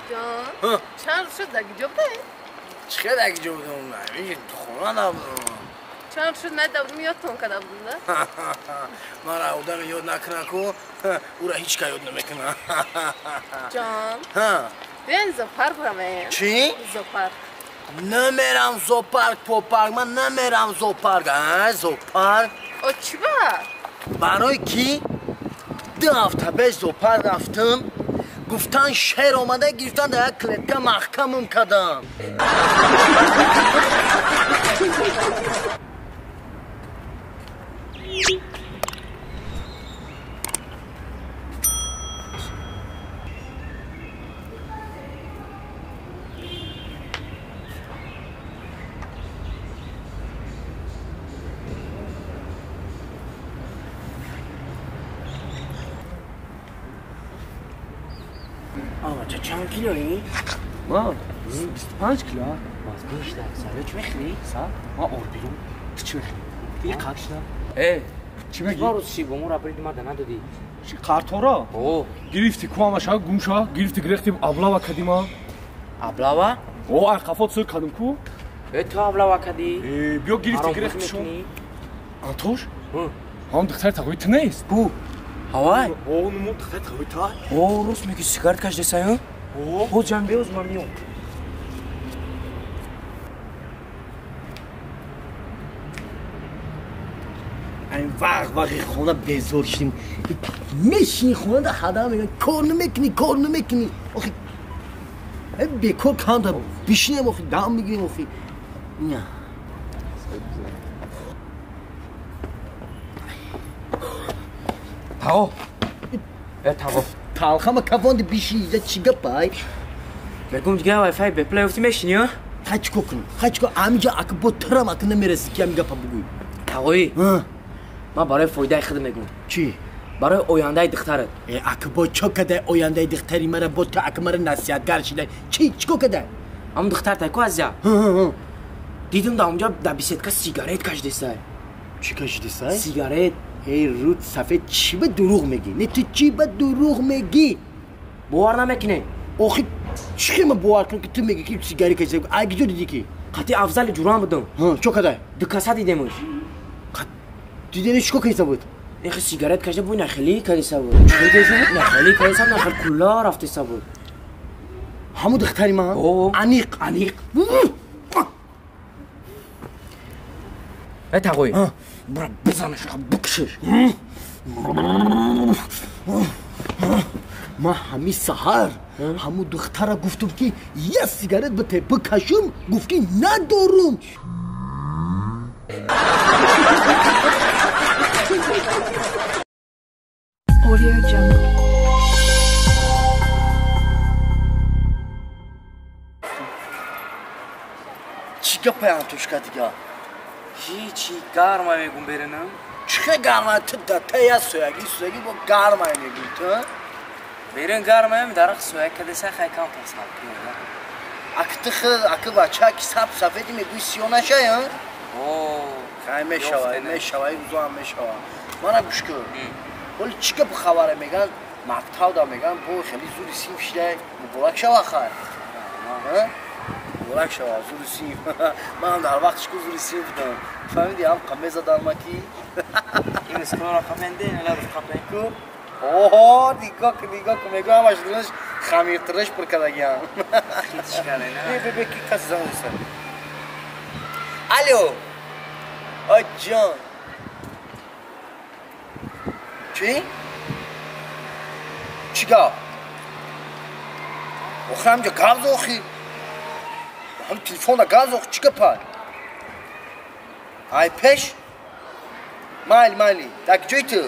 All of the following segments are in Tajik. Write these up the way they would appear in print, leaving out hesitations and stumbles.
Ҷон, чанд рӯз шуд даги ҷо будай? Чӣ хел даги ҷо будам? Ҳамин хона набудам. Чанд шуд надабудам, ёдтон када будам, да? Мара одаме ёд накуна ку, ура ҳеҷ ка ёд намекуна. Ҷон, биён зоопарк равем. Чӣ? Зоопарк. Намерам зоопарк, попарк, ман намерам зоопарк. А, зоопарк? О, чӣ ба? Барои ки 2 ҳафта пеш зоопарк рафтам, гуфтан шер омада гирифтан дар як клетка маҳкамам кардам. Чанд килои? Ман 25 кило. Баз бишта. Саро чӣ мехӯрӣ? Са? Ман орбирум. Ту чӣ мехӯрӣ? Ди қакшна. Э, чӣ мегӣ? Баро чӣ бо мо рабриди ма да надодӣ? Чӣ қартора? О, гирифти ку ҳамаша гумша, гирифти гирехти аблава кадима. Аблава? О, ай қафот сӯй кадим ку? Э, ту аблава кадӣ? Э, биё гирифти гирехти шо. Антош? Ҳам духтари тағои ту нест? Ку? Ҳавай? О, нуму духтари тағои ту. О, рост мегӣ сигарет кашидесай, О, О, ҷан биёз ман миём. Айн вақ вақи хона безор шудем. Мешини хона да ҳадам мегӯянд кор намекунӣ, кор намекунӣ. Охи бекор канда бишинем, охи дам бигирем, охи. На. Тао. Э, тао. Талхама кафонди биши, за чӣ гапай? Мегум дига вайфай беплай ёфтӣ мешинӣ, а? Хай чӣ кор кунам? Хай чӣ кор? Амиҷа ака бо трам ака намерасӣ ки ами гапа бугӯй. Тағоӣ. Ман барои фоидаи худ мегум. Чӣ? Барои ояндаи духтарат. Э, ака бо чо кадай ояндаи духтари мара бо ту ака мара насиҳатгар шидай. Чӣ? Чӣ кор кадай? Ҳамун духтар тай ку азя. Дидум дар онҷа дар беседка сигарет кашидесай. Чӣ кашидесай? Сигарет. Эй, руд сафед, чӣ ба дурӯғ мегӣ? Не, ту чӣ ба дурӯғ мегӣ? Бовар намекунӣ? Охи чӣ хел ман бовар кунам ки ту мегӣ ки сигарет кашида? Ай киҷо дидӣ ки? Қатъи Афзали ҷурам будам. Чо кадай? Ду каса дидемуш. Дидени чӣ кор кардиса буд? Эхи сигарет кашида буд, нахелӣ кардиса буд. Чӣ кардиса буд? Нахелӣ кардиса буд, нахел кулла рафтиса буд. Ҳамун духтари ман? Аниқ. Аниқ. Э, тағоӣ. Бура бизанаш, букшиш. Ман ҳамин саҳар ҳамун духтара гуфтум ки як сигарет бите бикашум, гуфт ки надорум. Audio Jungle. Чӣ гапай Антошка дига? Ҳичи гарма мегум беринам. Чӣ хел гарма? Ту датая соягӣ соягӣ бо гарма мегӯй ту? Берин гармаем дарахт соя кадеса хай камтар салқин. Ак ту хел ак бача ки саб сафеди мегӯй сиё нашай, а? О, хай мешава, мешава, рӯзо ҳам мешава. Мана гӯш кун. Ҳоли чӣ гап хабаре меган? Мактабда меган бо хеле зуди синф шидай, муборак шава хай. Муборак шава, зуди синф. Ман дар вақтиш ку зуди синф будам. Фаҳмидӣ, ҳам қаме задан ма ки? Ин скрора қаменде, ла рӯз қапен ку? Оҳо, нигоҳ кун, нигоҳ кун, мегӯ ҳамаш дунаш хамиртираш пур кардагиам. Хитиш карда, на? Бе, бе, бе, ки каси занг зад? Алло. Ой, ҷон. Чӣ? Чӣ гап? Охи ҳамҷа гап зо охи. Ҳам телефонда гап зо охи, чӣ гапай? Ай пеш? Майли, майли. Дар куҷои ту?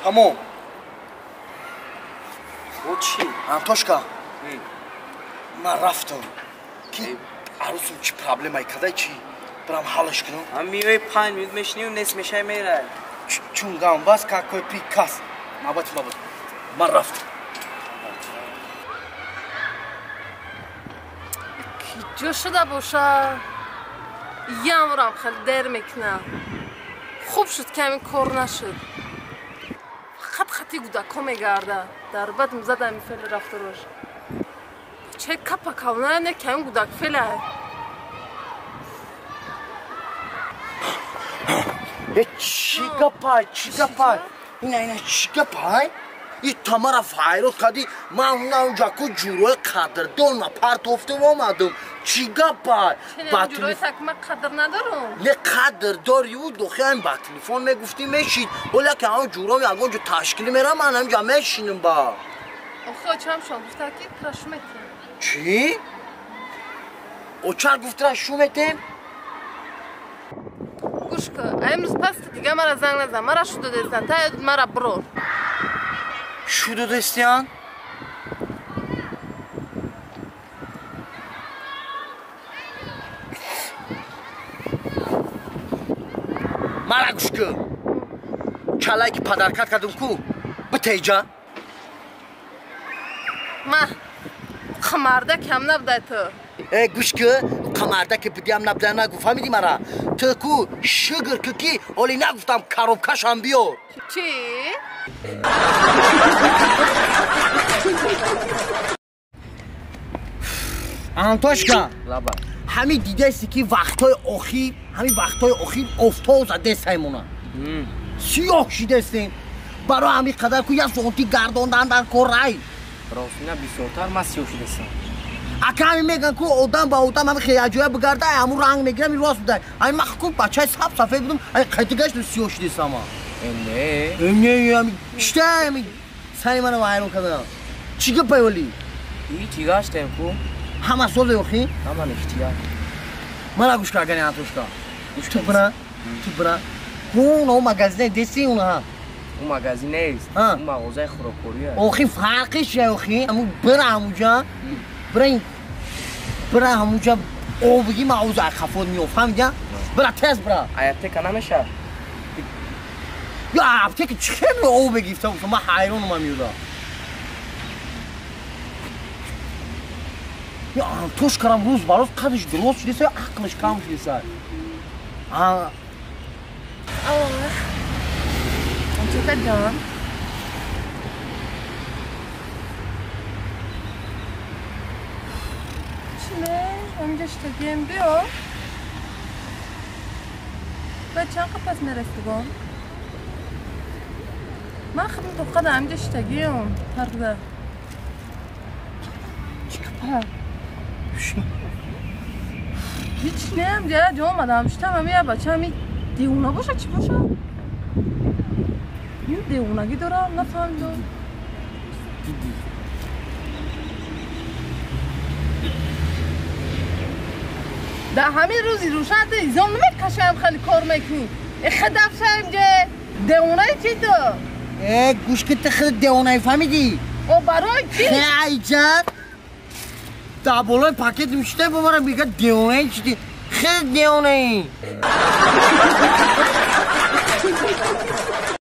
Тамом. О, чӣ? Антошка. Ман рафтам. Ки арӯсум чӣ проблемае кадай чӣ? Бирам ҳаллаш кунам. Ҳам миёи 5 минут мешинӣ, нест мешай мерай. Чун гамбас какой пикас. Мабат, мабат. Ман рафтам. Ки ҷо шуда боша? Ямрам хеле дер мекунам. Хуб шуд ки ҳамин кор нашуд. Фақат хати гудако мегардад. Дар бад мзад ҳамин феъли рафторош. бачаи капа кавна не кам гудак фела. Э чӣ гапай, чӣ гапай? Ина чӣ гапай? И тамара файрод кардӣ, ман унҷа ку ҷурои қадрдон напартофтам омадам. Чӣ гапай? Ҷурои такма қадр надорам. Не қадр дорӣ ӯ дохиам ба телефон мегуфтӣ мешид. Оля ки ҳамон ҷуром ягон ҷо ташкил мерам, ман ҳамҷа мешинам ба. Охи очам шон гуфта ки тра шу метем. Чӣ? Очар гуфт тра шу метем? Гӯш кун, имрӯз пас дига мара занг назан, мара шу додестан, та мара бирор. Шу додестиян? Мара гӯш кун. Чалае ки падаркат кардам ку, битеҷа. Ма қамарда кам набудай ту. Э гӯш кун, қамарда ки бидиам набудай нагу, фаҳмидӣ мара? Ту ку шугр ку ки оли нагуфтам коробкашам биёр. Чӣ? Антошка, ҳамин дидаисти ки вақтҳои охир, ҳамин вақтҳои охир офтоб задестаймона. Сиёҳ шидастем. Барои ҳамин қадар ку як зонти гардондан дар кор рай. Ростина бисёртар ман сиёҳ шидастам. Ака ҳамин мегӯянд ку одам ба одам ҳамин хеяҷоя бигарда, ҳамун ранг мегирам, ин рост будай. Ҳамин ман ку бачаи саб сафед будам, ҳамин қайта гаштам сиёҳ шидастам. Не. Не, ҳамин чита ҳамин сари мана вайрон кардам. Чӣ гапай оли? Ҳичи гаштем ку. Ҳама созе охи? Ҳама ништия. Мана гӯш кар, гани Антошка. Ту бира, ту бира. Кун о магазине деси уна. Ӯ магазин нест, ӯ мағозаи хӯрокхӯрӣ аст. Охи фарқиш чия охи? Ҳамун бира ҳамунҷа. Бира бира ҳамунҷа обги мағоза хафот меёфт, фаҳмидя? Бира тез бира. Ай аптека намешавад? Я аптека чӣ хел об гирифта бошам? Ман ҳайронам меёда. Я Антошкарам рӯз ба рӯз қадаш дуроз шудеса, ақлаш кам шудеса. Антошка ҷон. Чӣ не? Ҳаминҷа шитагием биё. Ба чанд қапас мерасигон? Ман худам тоқада ҳаминҷа шитагием. Парда. Чӣ гапа? Ҳеч неам ҷа ҷо омадам шитам ҳами я бача ҳами девона боша чӣ боша? Ин девонагӣ дорам нафаҳмидам. Дар ҳамин рӯзи рӯшан ту изом намекашам хеле кор мекунӣ. Хедафшаем ҷе девонаи чӣ ту? Э гӯш ки ту худ девонаи фаҳмидӣ? О барои чӣ? Айҷа дар болои пакет мешитай ба мара мегӯяд девонаи чӣ ти? Хеле девонаи.